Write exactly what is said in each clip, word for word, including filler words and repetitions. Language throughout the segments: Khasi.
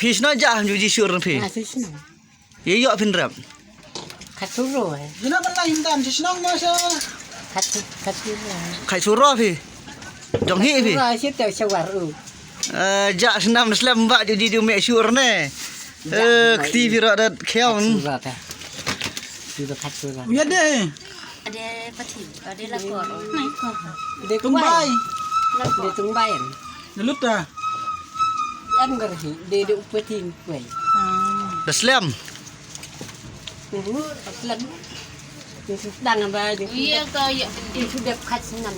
Phi shnong jah ju ji shuh phi. Ah, shnong. Ye ïoh phin rep. Khat suro eh. Jina ban lai him tam shnong ma sha. Khat khat suro. Khat suro phi. Jong hi phi. Suro shi te shawar u. Eh, jah snam slem ba ju ji ju me shuh ne. Eh, kti phi ro dat khiaun. Suro ta. Suro khat suro. Ya de. Ade pathi, ade la kor. Nai kor. De tung bai. La kor. De tung bai. Lut ta. Em gar hi, de de upa ting kuai. Da slem. Uhu, da slem. Ni su dang ba ni. Iya ka ya. Ni su dep khat snam.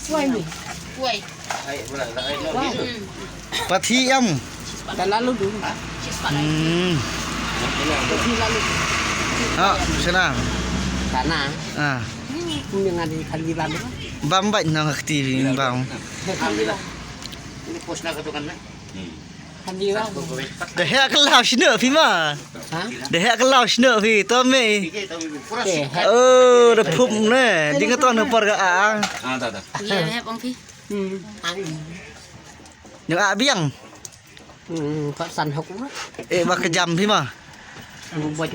Kuai ni. Kuai. Kuai. Pathi em. Da lalu du. Hmm. Pathi lalu. Ah, sana. Sana. Ah. Ni ngadi kali lalu. Bam bait nang akti bam. Ini pos na katukan na. Da heh ka law shne phi ma. Ha? Da heh ka law shne phi to me. Oh, da phup ne. Ding to ne por ga a. Ah, da da. Ye heh pong phi. Hmm. Nang a biang. Hmm, ka san hok. Eh, ba ka jam phi ma. Ang boj.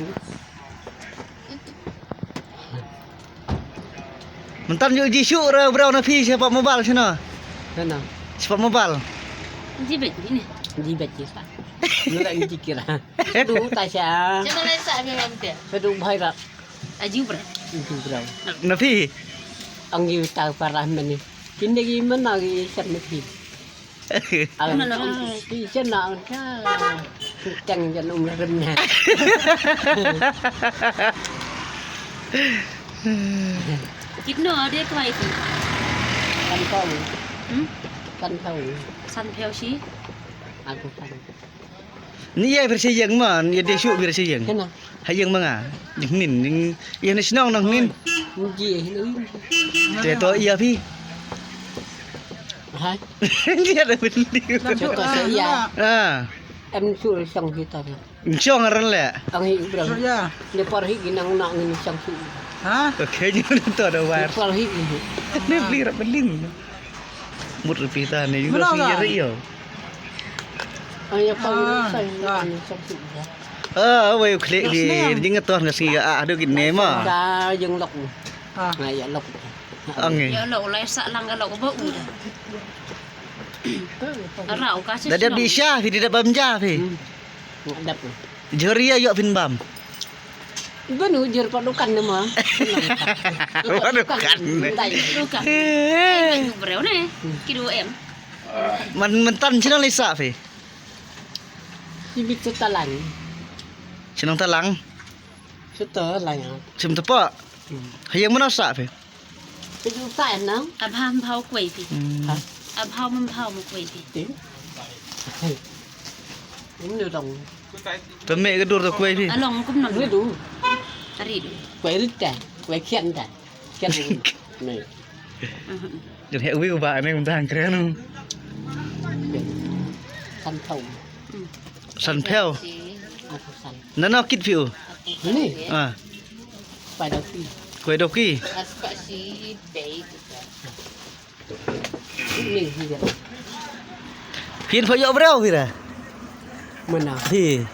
Mynta ju ji shuh re brau na phi sha pop mobile shano. Shano. Sha pop mobile. Ji bet ni. Ji bet ji pa. Nula ni ji kira. Du ta sha. Shano lai sa mi mam te. Sadu bhai ra. Aju brau. Aju brau. Na phi. Ang ji ta para mani. Kinde gi mana gi sat na phi. Ang ti chen na ang cha. Teng jan um rem na. Kitno de kwai tu. Kan tong. Hmm? Kan tong. San pheo shi. Aku kan. Ni ya bersih yang man, ya de shu bersih yang. Kena. Hayang manga. Jing nin, jing, ïa na shnong nang nin. Muji eh, nin. Te to ïa phi. Hai. Ïa da beli. Contoh saya. Ah. Em sur sang kita. Song ran le. Ang hi brang. Song ya. Dia par hi ginang nak ngin sang su. Ha? Okay, ni to da war. Dia par hi ini. Ni beli rap beli ni. Mut rupi ta ni. Mana lah? Ri yo. Ang ya pang sang sang su. Ah, wei klik di. Jing to na si ah, aduh gini mah. Dah jeng lok. Ah. Ngai ya lok. Ang eh. Ya lok lai sa lang ga lok ba u. Arau ka si. Dah dia bisa, phi dia bam ja phi. Ngadap. Jor ïa ïoh phin bam. Benu jor pa dukan ne ma. Pa dukan. Dukan. Ai, breu ne. Kidu em. Man mentan shnong lai sa phi. Sibit setalang. Shnong Talang. Setalang. Sim tepa. Hayang mana sa phi. Sejuta enam. Abha mbha u kwai phi. Hmm. Ha? Abha mbha u kwai phi. Ti. Ini dong. Teme ke dur tu kwai phi. Along kum non. Ini du. Ari du. Kwai rita. Kwai kian da. Kian. Ni. Jin he wi ba ne um dang kren. San thau. Hmm. San pheo. Aku san. Nano kit phi u. Ni. Ah. Kwai doki. Kwai doki. Aspasi bei. Ni hi. Phin pha ïoh brau phi ra. Mana? Phi.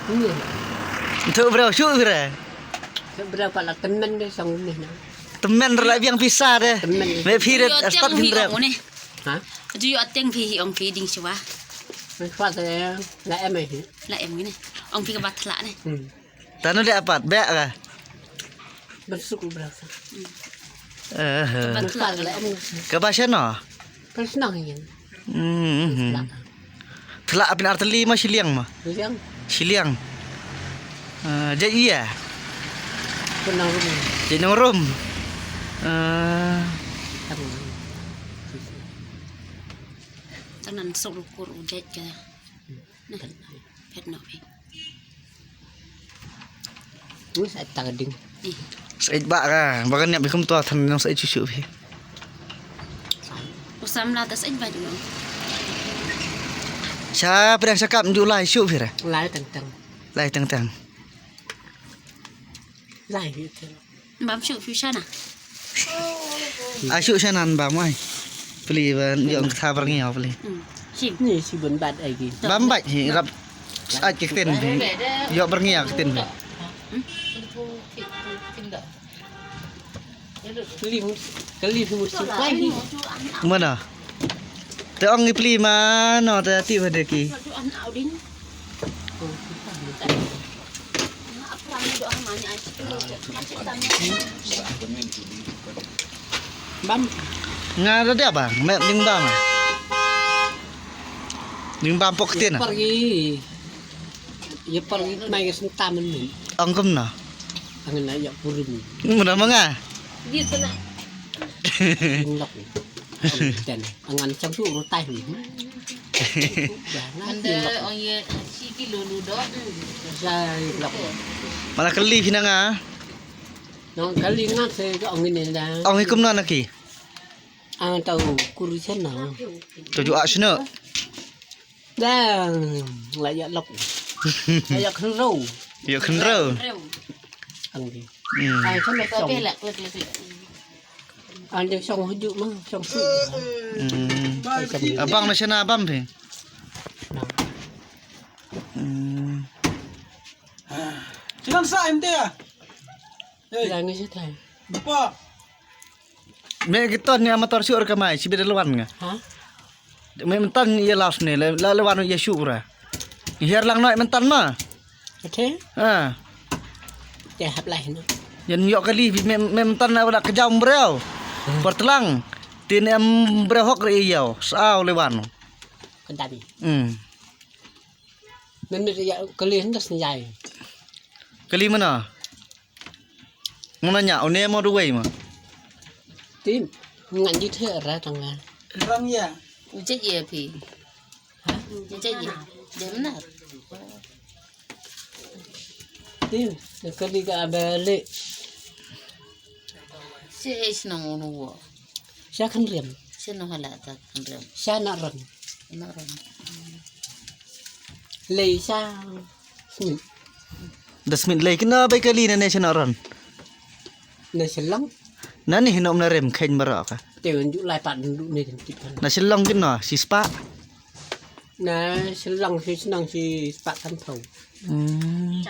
Ni. Nthu brau shu phi ra. Shu brau pala temen de song ni na. Temen ra la biang pisa de. Temen. Me phi ra. Ïoh start tiang phi phi ra. Ong ni. Ha? Ju ïoh tiang phi hi ong phi ding shuwa. Me fa de la em hi. La em ni. Ong phi ka bat la ni. Hmm. Tano de apat, bek ka? Bersuk berasa. Eh. Bersuk la em. Ka ba shano? Bersnang yin. Hmm. Tla apin arteli ma shiliang ma? Shiliang. Shiliang. Eh, ja iya. Penang rum. Ja nang rum. Eh. Tanan sok rukur ujat ke. Nah, pet no phi. Ni sa ta ding. Ih. Sa ba ka, ba ka niap bikum to than nang sa chuchu phi. Usam la ta sa ba ding. Sa pdang sa kap ndu lai shu phi ra. Lai tang tang. Lai tang tang. Lai hi tang. Bam shu phi shana. Ai shu shana bam ai. Pli ban yong tha bar ngi pli. Hmm. Ni si bun bat ai ki. Bam bait hi rap. Ai ki ktien hi. Yo berngia ktien hi. Kali mu-, kali mu si pai ni. Mana? Te ong i pli mano te ti bade ki. Bam. Nga da dia bang, me ding bam. Ding bam pok tin. Pergi. Ya pergi mai ke sentam ni. Angkum na. Angin na ya purim. Muna manga. Dia kena. Ngulak. Dan angan cham su rutai. Dah na. Anda ong ye si kilo lu dok. Saya ngulak. Mana kali phi na nga? Nang kali ngan se ka ong ini dah. Ong ikum na naki. Ang tau kuru sana. Tu ju asna. Dah la ya lok. La ya khenro. Ya khenro. Ang di. Hmm. Ang sana song. Ang di song hujuk mah, song su. Hmm. Abang na sana abang phi. Hmm. Sinan sa M T ya. Hey. Yang ni sitai. Bapa. Me ki ton ni amator shu ka mai, shi bida lawan nga. Ha? Me mentan ye laus ni, le, le, lawan ye shu ra. Her lang noi mentan ma. Oke. Ha. Te hap lai no. Yan yok kali me, me mentan na wala kejam breu. Hmm. Pertelang. Tin em breu hok re yau. Sao lewan. Kendami. Hmm. Nende ya kali hendas ni jai. Kali mana? Mana nya, une mo duwei ma. Tim, ngan ji the ra tang la. Rang ya. Uje ye phi. Ha? Uje ye. Dem na. Tim, kali ka abele. Si es nang unu wo. Sha khan riam. Si no hala ta khan riam. Sha na ran. Na ran. Lei sha. Smit. Da smit lei kina bai kali na ne sha na ran. Na sha lang. Na ni hinam na rem khen bara ka. Te wan ju lai pat du ne kan kit kan. Na sha lang kina si spa. Na sha lang si senang si spa kan thau. Hmm.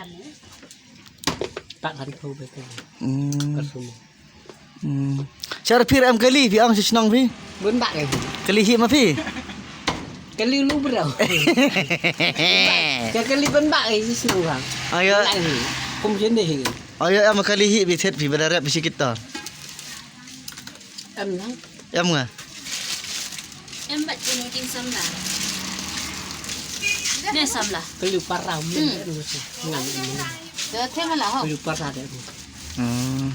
Spa kan thau bai kali. Hmm. Kasum. Hmm. Char phi em kali phi ang shnong phi. Bun bak eh. Kali hi ma phi. Kali lu bro. Ka kali bun bak eh shnong bang. Ayo. Kum sini hi. Ayo em kali hi bi thet phi bada rep sikit to. Em na. Em nga. Em bat jin kin samla. Ne samla. Kali para. Hmm. Ngan. Te te mala ho. Kali para de. Hmm.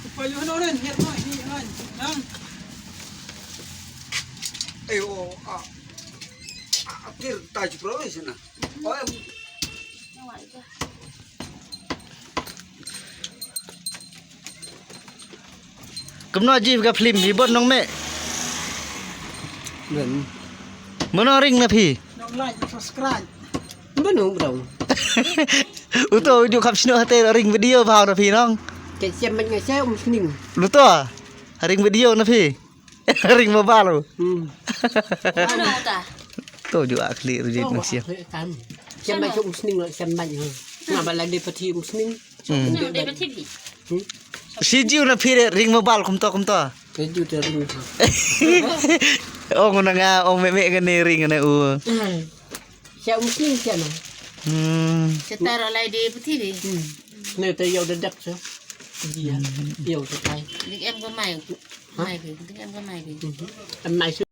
Kumno ji ka film hi bot nong me. Mano ring na phi. Nong like, subscribe. Mano bro. Uto ju khap sino hate ring video bhau na phi nong. Ke siam man nga siam um sning. Luto. Ring video na phi. Ring mobile. Hmm. Ano ta? To ju akhli ring na siam. Siam man um sning lo siam man. Nga bala de pati um sning. Hmm. Ano de pati bi? Hmm. Si jiu na phi ring mobile kumto kumto. Ke ju de ring. Oh ngona nga ong me me ngane ring ngane u. Hmm. Sia um sning sia na. Hmm. Sia tara lai de pati de. Hmm. Ne te yau de dak sia. Dia. Yau de lai. Dik em ko mai. Mai de. Dik em ko mai de. Hmm. Em mai sia.